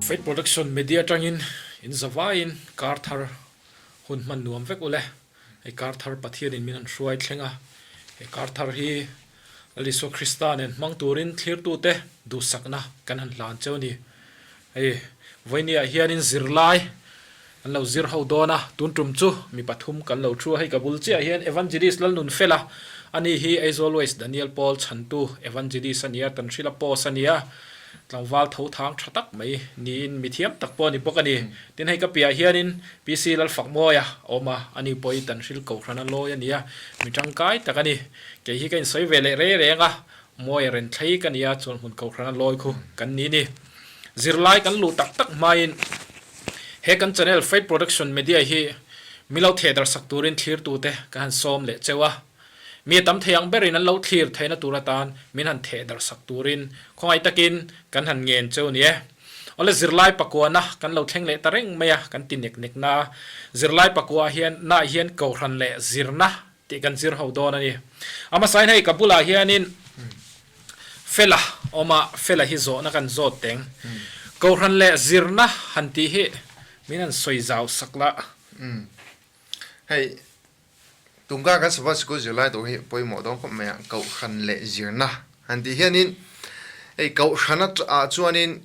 Faith Production Media atangin in zavaiin kar thar hun hman nuam vek ule. Hei kar thar Pathianin min han hruai thleng a, he kar thar hi Lal Isua Krista nen hmang turin thlirtute duhsakna kan han hlan cheu a ni. Hei vawinia hianin zirlai an lo zir ho dawn a, tun tum chu mi pathum kan lo thu a, hei ka bul chiah hian Evangelist Lalnunfela a ni hi Aizawl West Daniel Paul chhantu Evangelist a ni a, Tanhrila post a ni a, tlangval tho thang tha tak mai niin mi thiam tak pawh a ni bawk a ni. Tin hei ka piah hianin PC Lalfakmawia a awm a, ani pawh hi Tanhril Kohhrana lawi a ni a, mi tangkai tak a ni. Kei hi ka insawi ve leh rei reng a, Mawi ren thlei ka nia chuan hmun kohhrana lawi khu kan ni ni. Zirlai kan luh tak tak hmain he kan channel Faith Production Media hi mi lo theh darh sak turin thlirtute ka han sawm leh cheu a. Mi a tam thei ang berin an lo thlir theihna tur atan min han theh darh sak turin khawngaih takin kan han ngen cheu ni e. Awle zirlai pakuana kan lo thleng leh ta reng mai a kan ti nek nek na a. Zirlai pakua hian naah hian kohhran leh zirna Tih kan zir ho dawn a ni. A hmasain hei ka bulah hianin Fela awm a, Fela hi zawhna kan zawt teng. Kohhran leh zirna han tih hi min han sawi zau sak la. Hei tungka kan Sabbath School zirlai tur hi pawimawh dawn khawp mai a, Kohhran leh zirna han tih hianin hei Kohhran ah chuanin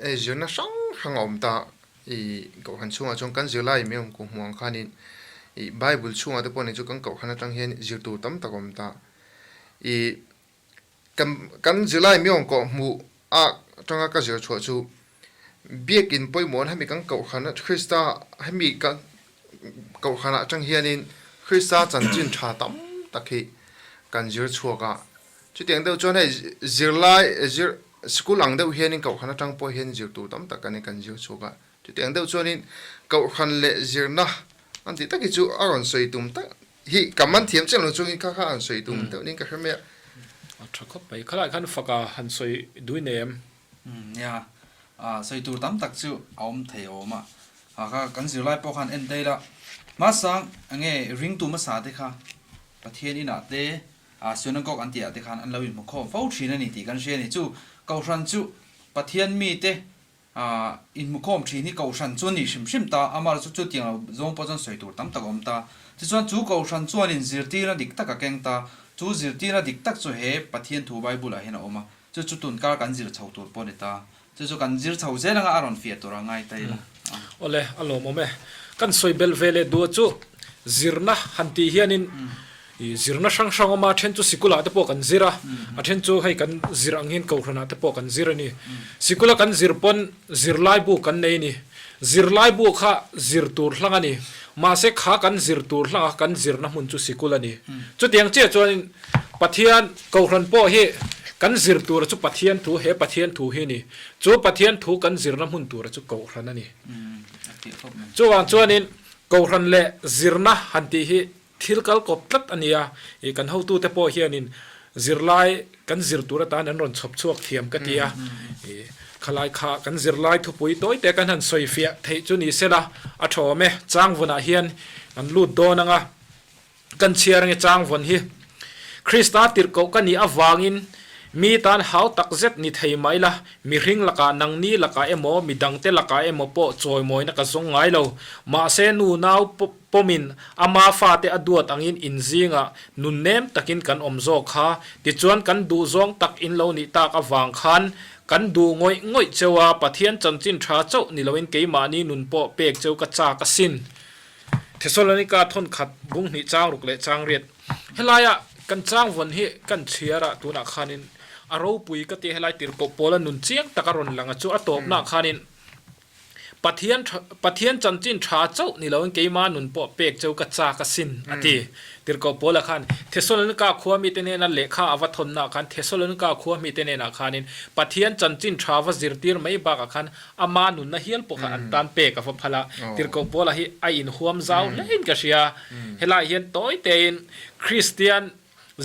hei zirna hrang hrang a awm ta. I kohhran chhungah chuan kan zirlai mai awm ku hmuh ang khanin i Bible chhungah te pawh ni chu kan kohhran atang hian zir tur tam tak a awm ta. I kan kan zirlai mai awm kawh hmuh a atanga ka zir chhuah chu biakin pawimawh hemi kan kohhran Krista hemi kan kohhran atang hianin Krista chanchin tha tam tak hi kan zir chhuak a. Chutiang deuh chuan hei zirlai zir School ang deuh hianin kohhran atang pawh hian zir tur tam tak a ni kan zir chhuak a. Chutiang deuh chuanin kohhran leh zirna an tih tak hi chu a rawn sawi tum tak hi ka man thiam chiang lo chungin kha kha an sawi tum deuh niin ka hre mai a. A tha khawp mai. Khalai khan faka han sawi dui nei em? Nia, sawi tur tam tak chu a awm thei a awm a. Kha kan zirlai pawh khan en daih la. Hmasang enge ringtu hmasa te kha Pathian inah te A synagogue an tihah te khan an lo inhmu khawm fo thin a ni tih kan hria a ni. Chu Kohhran chu Pathian mite inhmu khawm thin hi Kohhran chu a ni hrim hrim ta. Amah chu chutiang lo zawng pawh chuan sawi tur tam tak a awm ta. Tichuan chu Kohhran chuanin zirtirna dik tak a keng ta. Chu zirtirna dik tak chu he Pathian thu Bible-ah hian a awm a. Chu chu tunkar kan zir chho tur pawh a ni ta. Chu chu kan zir chho zel anga a rawn fiah tur a ngai ta ila. Awle, a lawmawm e. Kan sawi belh ve leh duh chu zirna han tih hianin zirna hrang hrang awm a, a then chu sikulah te pawh kan zir a, a then chu hei kan zir ang hian kohhranah te pawh kan zir a ni. Sikula kan zir pawn zirlaibu kan nei a ni. Zirlaibu kha zir tur hlang a ni. Mahse kha kan zir tur hlanga kan zirna hmun chu sikul a ni. Chutiang chiah chuanin Pathian kohhran pawh hi kan zir tura chu Pathian thu, he Pathian thu hi a ni. Chu Pathian thu kan zirna hmun tura chu kohhran a ni. Chuvang chuanin kohhran leh zirna han tih hi thil kal kawp tlat a ni a, ih kan hotute pawh hianin zirlai kan zir tur atan an rawn chhawp chhuak thiam ka ti a, ih khalai kha kan zirlai thupui tawi te kan han sawi fiah theih chu ni sela a tha awm e, changvunah hian kan lut dawn ang a. Kan chhiar nge changvawn hi Krista tirhkoh ka nih avangin mi tan hau tak zet ni thei mai la, mihring lakah nangni lakah emaw midangte lakah emaw pawh chawimawina ka zawng ngai lo. Mahse nu nau pawmin ama fate a duat angin inzingah nunnem takin kan awm zawk kha, tichuan kan duhzawng tak in lo nih tak avang khan kan duh ngawih ngawih cheu a, Pathian chanchin tha chauh ni loin keimahni nun pawh pek cheu ka chak asin. Thesalonika thawn khat bung hnih chang ruk leh chang riat. Helaia kan chang vawn hi kan chhiar a, tunah khanin a ropui ka tia helai tirhkoh pawl a nun chiang tak a rawn lang a, chu a tawpnaah khanin Pathian Pathian chanchin tha chauh ni loin keima nun pawh pek cheu ka chak asin a ti. Tirhkoh Paula khan Thesalonika khua mite hnena lehkha a va thawnnaah khan Thesalonika khua mite hnenah khanin Pathian chanchin tha va zirtir mai bakah khan Ama nunna hial pawh kha an tan pek a va phal a, Tirhkoh Paula hi a inhuam zau hlein ka hria. Helaiah hian tawi tein Kristian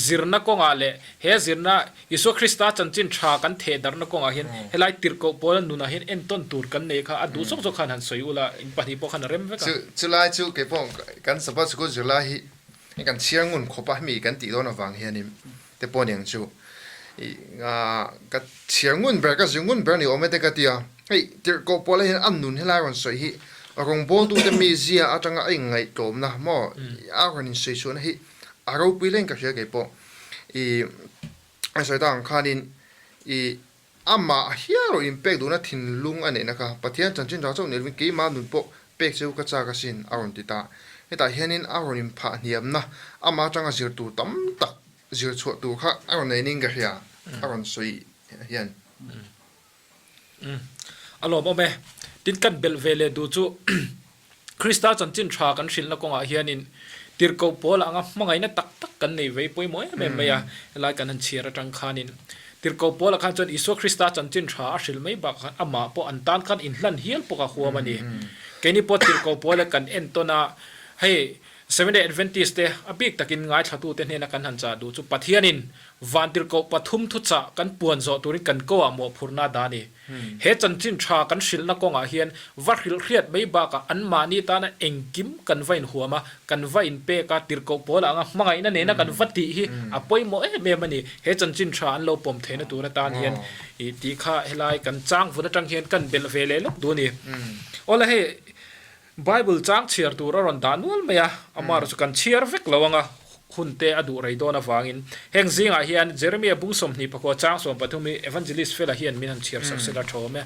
zirna kawngah leh he zirna Isua Krista chanchin tha kan theh darhna kawngah hian helai Tirhkoh Paula nunah hian entawn tur kan nei kha a duh zawk zawk khan han sawi ula, in pahnih pawh khan a rem vek a. Chulai chu kei pawh kan Sabbath School zirlai hi kan chhiar ngun khawp a, hemi kan tih dawn avang hianin te pawh niang chu. I ka chhiar ngun ber, ka zir ngun ber a ni awm e te ka ti a. Hei tirhkoh pawh la hian a nun helai rawn sawi hi rawngbawltute mizia atanga a inngaihtlawmna maw a rawn insawi chhuahna hi a ropui leng ka hria kei pawh. I a sawi tak ang khanin i amah hial rawn inpek duhna thinlung a neihna kha Pathian chanchin tha chauh ni lovin keimah nun pawh pek cheu ka chak asin a rawn ti ta. Hetah hianin a rawn inphah hniamna amah atanga zir tur tam tak zir chhuah tur kha a rawn nei ning ka hria a rawn sawi hian. A lawmawm e. Tin kan belh ve leh duh chu Krista chanchin tha kan hrilhna kawngah hianin tirhkoh pawl anga hmangaihna tak tak kan nei vei pawimawh em em mai a, helai kan han chhiar atang khanin tirhkoh pawlah khan chuan Isua Krista chanchin tha a hrilh mai bakah khan amah pawh an tan khan inhlan hial pawh a huam a ni. Keini pawh tirhkoh pawla kan entawn a, hei Seventh-day Adventist te a bik takin ngaithlatute hnena kan han chah duh chu Pathianin vantirhkoh pathum thuchah kan puan zawh turin kan ko ah mawhphurhna a dah a ni. He chanchin tha kan hrilhna kawngah hian va hrilhhriat mai bakah anmahni tana engkim kan va inhuam a, kan va inpek a, tirhkoh pawl anga hmangaihna nena kan va tih hi a pawimawh em em a ni. He chanchin tha an lo pawm theihna tur atan hian tih kha helai kan chang vun atang hian kan belh ve leh lawk duh a ni. Awle hei. Bible chang chhiar tur a rawn dah nual mai a, amah chu kan chhiar vek lo anga hun te a duh rei dawn avangin heng zingah hian Jeremia bung 24 chang 13 hi Evangelist fela hian min han chhiar sak sela tha awm e.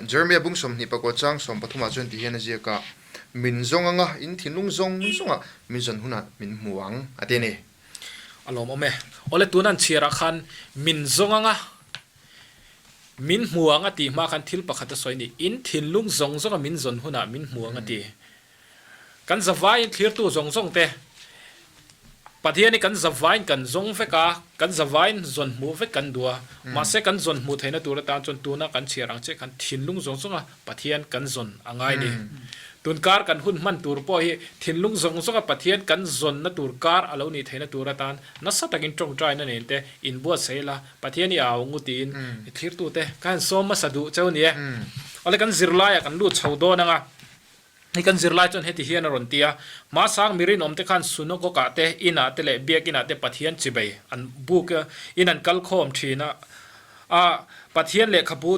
Jeremia bung 24 chang 13 ah chuan ti hian a ziak a, Min zawng anga in thinlung zawng zawngah min zawn hunah min hmu ang, a ti a ni. A lawmawm e. Awle tuna an chhiarah khan min zawng anga Min hmu ang a tih hma khan thil pakhat a sawi ni, in thinlung zawng zawnga min zawn hunah min hmu ang a ti. Kan zavaiin thlirtu zawng zawng te, Pathian hi kan zavaiin kan zawng vek a, kan zavaiin zawn hmuh vek kan duh a, mahse kan zawn hmuh theihna tur atan chuan tuna kan chhiar ang chiah khan thinlung zawng zawnga Pathian kan zawn a ngai ni. Tun kar kan hun hman tur pawh hi thinlung zawng zawnga Pathian kan zawnna tur kar a lo nih theihna tur atan nasa takin tawngtaina nen te inbuatsaih ila, Pathian i au ngu tiin i thlirtute ka han sawm hmasa duh cheu ni e. Awle kan zirlaiah kan lut chho dawn ang a, hei kan zirlai chuan heti hian a rawn ti a, Hmasang mi rinawmte khan Sunagog-ah te, inah te leh biakinah te Pathian chibei an buk in an kal khawm thin a, a Pathian lehkhabu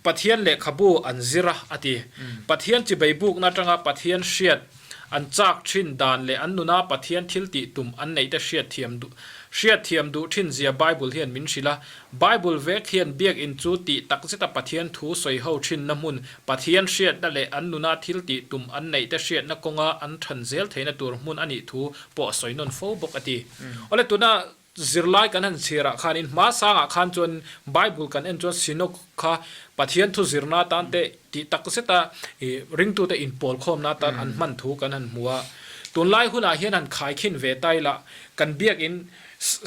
Pathian lehkhabu an zir a a ti. Pathian chibei bukna atanga Pathian hriat An chak thin dan leh an nuna Pathian thil tih tum an neih te hriatthiam duh hriatthiam duh thin zia Bible hian min hrilh a. Bible vek hian biakinn chu tih tak zeta Pathian thu sawi ho thinna hmun, Pathian hriatna leh an nuna thil tih tum an neih te hriatna kawnga an than zel theihna tur hmun a nih thu pawh a sawi nawn fo bawk a ti. Awle tuna Zirlai kan han chhiarah khanin hma sangah khan chuan Bible kan en chuan Synod kha Pathian thu zirna atan te tih tak zeta ih ringtute inpawl khawmna atan an hman thu kan han hmu a. Tunlai hunah hian han khaikhin ve ta ila kan biakin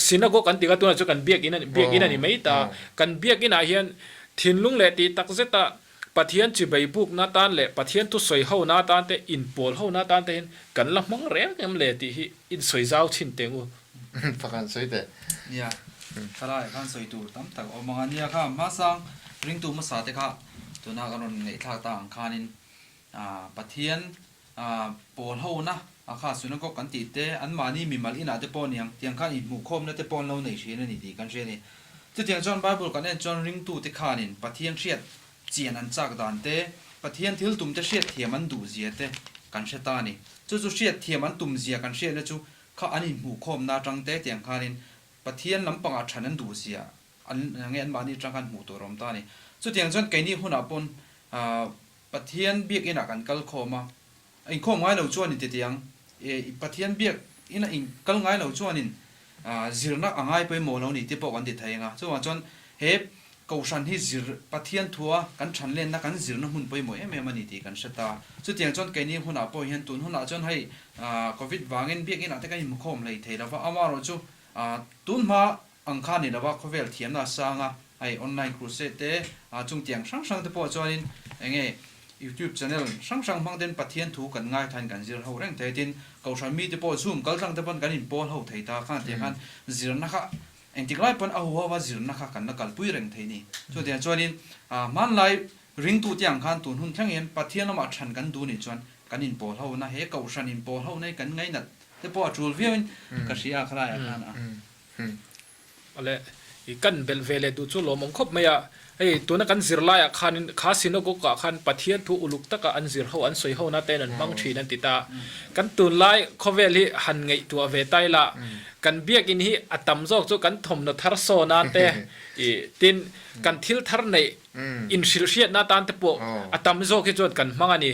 Synagogue kan tih kha tunah chuan kan biakin a ni biakin a ni mai ta. Kan biakinah hian thinlung leh tih tak zeta Pathian chibai bukna atan leh Pathian thu sawi hona atan te inpawl hona atan te hian kan la hmang reng em le tih hi insawi zau chhin teng u. Pakhat sawi teh. Nia, thlalaiah khan sawi tur tam tak a awm ang a. Nia kha hmasang ringtu hmasa te kha tuna kan rawn ngaihthlak ta ang khanin Pathian pawl hona a kha synagogue kan tih te anmahni mimal inah te pawh aniang tiang khan inhmuhkhawmna te pawh an lo nei thin a ni tih kan hria a ni. Chutiang chuan Bible kan en chuan ringtute khanin Pathian hriat chian an chak dan te, Pathian thil tum te hriat thiam an duh zia te kan hre ta a ni. Chu chu hriat thiam an tum zia kan hriatna chu kha an inhmuhkhawmna atang te tiang khanin Pathian lampangah than an duh zia an nge anmahni atang khan hmuh tur a awm ta a ni. Chutiang chuan keini hunah pawn Pathian biakinah kan kal khawm a, inkhawm ngai lo chuanin titiang e Pathian biakina in kal ngai lo chuanin zirna a ngai pawimawh lo ni te pawh kan ti thei ang a. Chuvang chuan he Kohhran hi zir Pathian thua kan than lenna kan zirna hmun pawimawh em em a ni tih kan hre ta. Chutiang chuan keini hunah pawh hian tun hunah chuan hei Covid vangin biakinah te kan inhmukhawm hlei thei lova, amaherawhchu chu tun hma ang kha ni lova khawvel thiamna a sang a, hei online crusade te chung tiang hrang hrang te pawh chuanin eng nge youtube channel hrang hrang hmang ten Pathian thu kan ngaithain kan zir ho reng thei tin Kohhran mite pawh zoom kal tlang te pawn kan inpawl ho thei ta khan tiang khan zirna kha engtik lai pawn a huho va zirna kha kan la kalpui reng thei ni. Chutiang chuanin hmanlai ringtu te ang khan tun hun thleng hian Pathian lamah than kan duh nih chuan kan inpawl ho na he Kohhran inpawl ho na hi kan ngainat te pawh a tul viauin ka hria a khalaiah khan a. Awle, i. Kan belh ve leh duh chu lawmawm khawp mai a. Hei tuna kan zirlaiah khanin kha synagogue ah khan Pathian thu uluk taka an zir ho an sawi ho na ten an hmang thin an ti ta. Kan tunlai khawvel hi han ngaihtuah ve ta ila kan biakinn hi a tam zawk chu kan thawmhnaw thar saw nan te tin kan thil thar neih inhrilhhriatna atan te pawh a tam zawk hi chuan kan hmang a ni.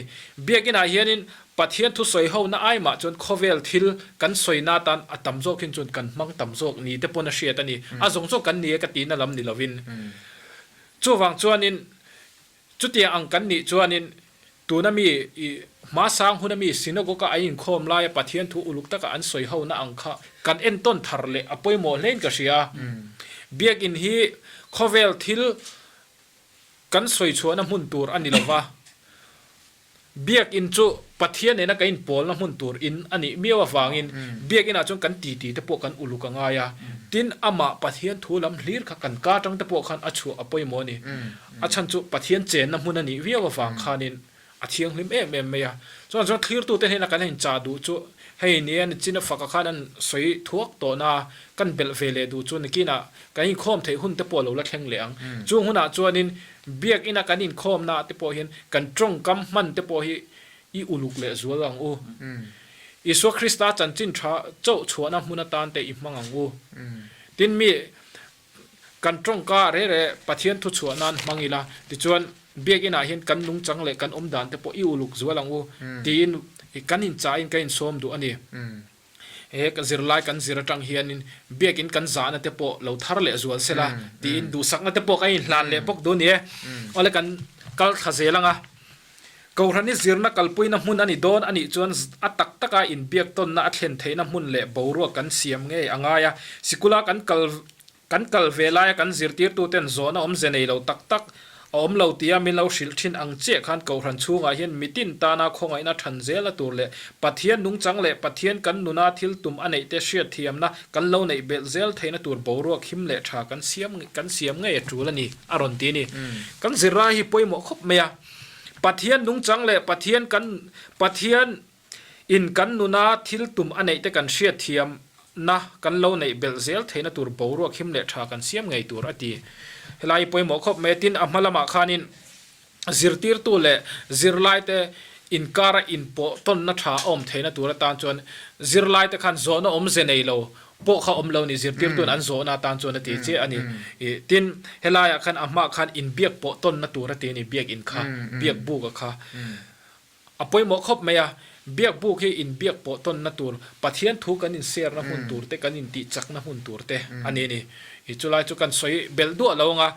Biakinn ah hianin Pathian thu sawi ho na ai mah chuan khawvel thil kan sawi na atan a tam zawk hin chuan kan hmang tam zawk ni te pawn a hriat a ni. A zawng zawk kan ni e ka tihna lam ni lovin. Chuvang chuanin chutiang ang kan nih chuanin tuna mi i hmasang huna mi synagogue a an inkhawm laia Pathian thu uluk taka an sawi ho na ang kha kan entawn thar leh a pawimawh hlein ka hria. Biakinn hi khawvel thil kan sawi chhuahna hmun tur a ni lova. Biakinn chu Pathian nena kan inpawlna hmun tur in a nih miau avangin Biakinah chuan kan titi te pawh kan uluk a ngai a. Tin, amah Pathian thu lam hlir kha kan ka atang te pawh khan a chhuah a pawimawh a ni. A chhan chu Pathian chenna hmun a nih viau avang khanin a thianghlim em em mai a. Chuan chuan thlirtute hnena kan inchah duh chu hei nia nichin a faka khan an sawi thuak tawh na kan belh ve leh duh chu nikinah kan inkhawm theih hun te pawh a lo la thleng leh ang. Chung hunah chuanin Biakina kan inkhawmna te pawh hian kan tawngkam hman te pawh hi i uluk leh zual ang u. Isua Krista chanchin tha chauh chhuahna hmun atan te i hmang ang u. Tin mi kan tawngka re re Pathian thu chhuah nan hmang ila, tichuan Biakinah hian kan nungchang leh kan awmdan te pawh i uluk zual ang u tiin kan inchahin kan insawm duh a ni. He ka zirlai kan zir atang hianin biakinn kan zahna te pawh lo thar leh zual sela tiin duhsakna te pawh kan inhlan leh bawk duh a ni e. Awle kan kal thla zel ang a, Kohhran hi zirna kalpuina hmun a ni dawn a nih chuan a tak taka inbiak tawnna a thlen theihna hmun leh boruak kan siam ngei a ngai a, sikula kan kal Kan kal ve laia kan zirtirtuten zawhna awmze nei lo tak tak a awm lo tia min lo hrilh thin ang chiah khan Kohhran chhungah hian mitin tana khawngaihna than zelna tur leh Pathian nungchang leh Pathian kan nuna thil tum a neihte hriatthiamna kan lo neih belh zel theihna tur boruak him leh tha kan siam kan siam ngei a tul a ni a rawn ti a ni. Kan zirlai hi pawimawh khawp mai a. Pathian nungchang leh Pathian kan Pathian In kan nuna thil tum a neih te kan hriatthiam na kan lo neih belh zel theihna tur boruak him leh tha kan siam ngei tur a ti. Helai hi pawimawh khawp mai a, tin a hma lamah khanin zirtirtu leh zirlaite inkara inpawh tawnna tha a awm theihna tur atan chuan zirlaite khan zawhna awmze nei lo pawh kha awm lo ni, zirtirtuin an zawhna atan chuan a ti chiah a ni. Tin helaiah khan a hmaah khan inbiak pawh tawnna tur a ti a ni, biakinn kha, biak buka kha. A pawimawh khawp mai a, biak buk hi inbiak pawh tawnna tur, Pathian thu kan inserna hmun tur te, kan intih chakna hmun tur te a ni a ni. I chulai chu kan sawi belh duah lo anga,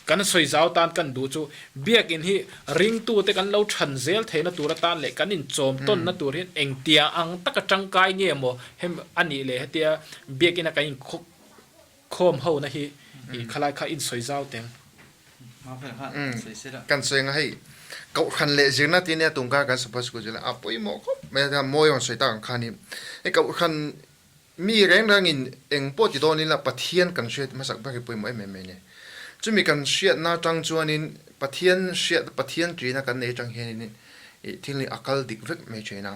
kan sawi zau tan kan duh chu biakin hi ringtute kan lo than zel theihna tur atan leh kan inchawm tawnna tur hian engtia ang taka tangkai nge maw hem a nih leh hetia biakina kan inkhawm hona hi i khalai kha insawi zau teng. Kan sawi anga hei Kohhran leh zirna tih nia tungkar kan Sabbath School zirna a pawimawh khawp mai a, mawi rawn sawi tak ang khanin hei Kohhran mi reng rengin eng pawh ti dawn ila Pathian kan hriat hmasak ber hi pawimawh em em mai a ni. Chumi kan hriatna atang chuanin Pathian hriat Pathian ṭihna kan nei atang hianin ih thil hi a kal dik vek mai thin a.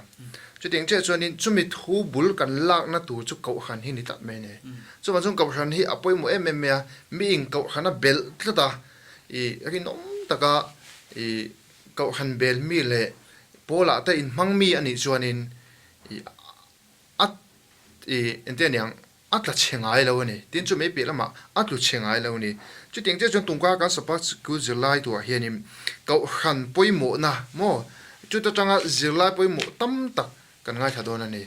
Chutiang chiah chuanin chumi thu bul kan lakna tur chu Kohhran hi ni tlat mai a ni. Chuvang chuan Kohhran hi a pawimawh em em mai a, mi in Kohhran a belh tlat a, ih rinawm taka ih Kohhran bel mi leh Pawlah te inhmang mi a nih chuanin ih a ih engtin a niang A tla chhe ngai lo a ni. Tin, chu mai piah lamah a tlu chhe ngai lo a ni. Chutiang chiah chuan tungkar kan Sabbath School zirlai turah hianin Kohhran pawimawhna maw chuta tanga zirlai pawimawh tam tak kan ngaithla dawn a ni.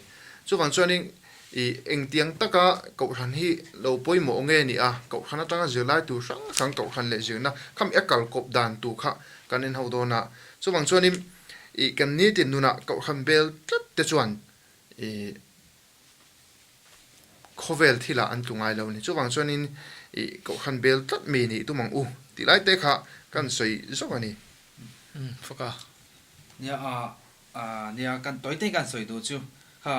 Chuvang chuanin ih engtiang taka Kohhran hi lo pawimawh nge ni a, Kohhran atanga zirlai tur hrang hrang Kohhran leh zirna khami a kalkawp dan tur kha kan en ho dawn a. Chuvang chuanin ih kan nitin nunah Kohhran bel tlat te chuan ih Khawvel thilah an tlu ngai lo a ni. Chuvang chuanin ih Kohhran bel tlat mi nih tum ang u tih lai te kha kan sawi zawk a ni. Umm fak a. Nia a a nia kan tawi te kan sawi duh chu kha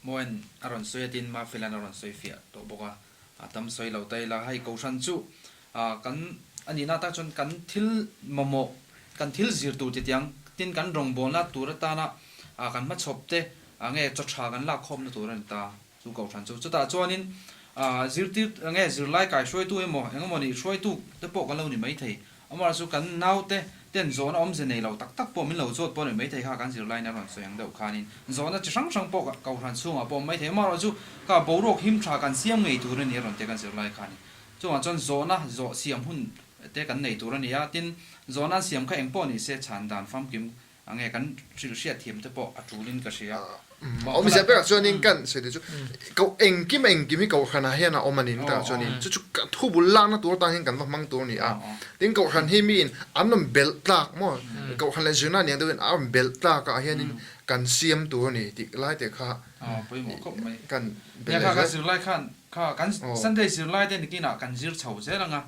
Moen a rawn sawi a tin Mafelan a rawn sawi fiah tawh bawk a, a tam sawi lo ta ila hei Kohhran chu a kan a nihna atang chuan kan thil mamawh kan thil zir tur titiang tin kan rawngbawlna tur atana a kan hmachhawp te A nge chaw tha kan lak khawmna tur a ni ta chu Kohhran chu. Chutah chuanin Zirtir nge zirlai kaihruaitu emaw engemaw nih hruaitu te pawh kan lo ni maithei. Amaherawhchu kan naute ten zawhna awmze nei lo tak tak pawh min lo zawt pawh a ni maithei kha kan zirlaiin a rawn sawi ang deuh khanin zawhna chi hrang hrang pawh kohhran chhungah pawh awm maithei. Amaherawhchu kha boruak him tha kan siam ngei tur a ni a rawn ti a kan zirlai khanin. Chungah chuan zawhna zawh siam hun te kan nei tur a ni a, tin zawhna an siam kha eng pawh ni se chhan dan famkim A nge kan hrilh hriat thiam te pawh a tulin ka hria. Awmzia berah chuanin kan sawi te chu ko engkim engkim hi kohhranah hian a awm a ni takah chuanin chu chu thu bul lakna tur atan hian kan va hmang tur a ni a. Tin kohhran hi miin an rawn belh tlak maw kohhran leh zirna aniang deuhin a rawn belh tlakah hianin kan siam tur a ni tih lai te kha Pawimawh khawp mai. Kan belh leh zel. Zirlai khan kha kan Sunday zirlai te nikinah kan zir chho zel anga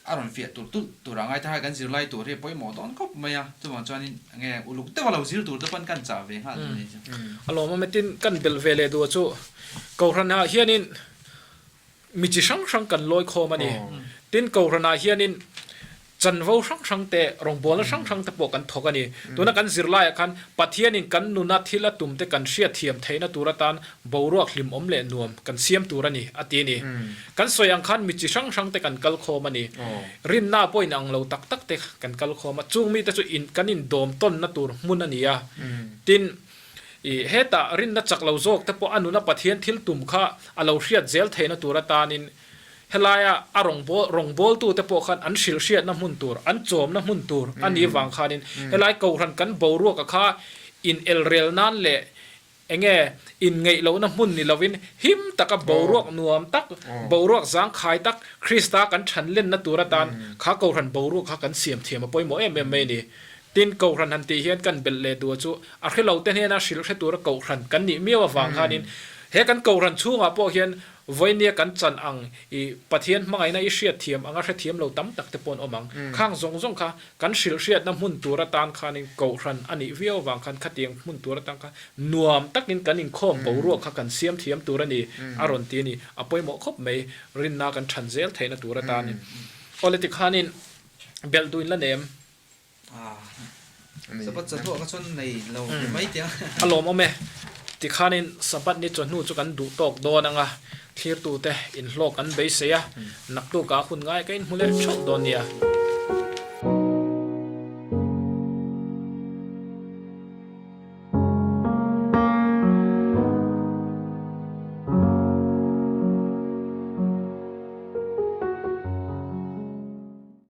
A rawn fiah tur tulh tur a ngai ta hai kan zirlai tur hi a pawimawh dawn khawp mai a, chuvang chuanin enge uluk deuha lo zir tur te pawn kan chah ve nghal tur a ni chu. A lawmawm e tin kan belh ve leh duh chu Kohhranah hianin mi chi hrang hrang kan lawi khawm a ni. Tin Kohhranah hianin chanvo hrang hrang te rawngbawlna hrang hrang te pawh kan thawk a ni. Tuna kan zirlaiah khan Pathianin kan nuna thil a tum te kan hriatthiam theihna tur atan boruak hlimawm leh nuam kan siam tur a ni, a ti a ni. Kan sawi ang khan mi chi hrang hrang te kan kal khawm a ni. Rinna pawh in ang lo tak tak te kan kal khawm a, chung mite chu in kan indawm tawnna tur hmun a ni a. Tin, i hetah rinna chak lo zawk te pawh a nuna Pathian thil tum kha a lo hriat zel theihna tur atanin helaia a rawngbâwl rawngbâwltute pawh khan an hrilh hriatna hmun tur, an chawmna hmun tur a nih vang khanin helai Kohhran kan boruaka kha in elrel nan leh Enge inngeih lohna hmun ni lovin him taka boruak nuam tak, boruak zangkhai tak Krista kan than lenna tur atan kha Kohhran boruak kha kan siam thiam a pawimawh em em mai a ni. Tin, Kohhran han tih hian kan belh leh duh chu a hre lo te hnena hrilh hre tura Kohhran kan nih miau avang khanin he kan Kohhran chhungah pawh hian Vawinia kan chan ang i Pathian hmangaihna i hriat thiam anga hrethiam lo tam tak te pawh an awm ang. Khang zawng zawng kha kan hrilh hriatna hmun tur atan khanin Kohhran a nih viau avang khan khatiang hmun tur atan khan nuam takin kan inkhawm boruak kha kan siam thiam tur a ni a rawn ti a ni. A pawimawh khawp mai rinna kan than zel theihna tur atanin. Awle tikhanin belh duhin la nem. Sabbath chawhnu ah kha chuan nei lo ti mai teh ang. A lawmawm e. Tikhanin Sabbath ni chawhnu chu kan duh tawk dawn ang a, thlirtute inhlawk an beisei a, naktukah hun ngai ka inhmu leh theuh dawn nia.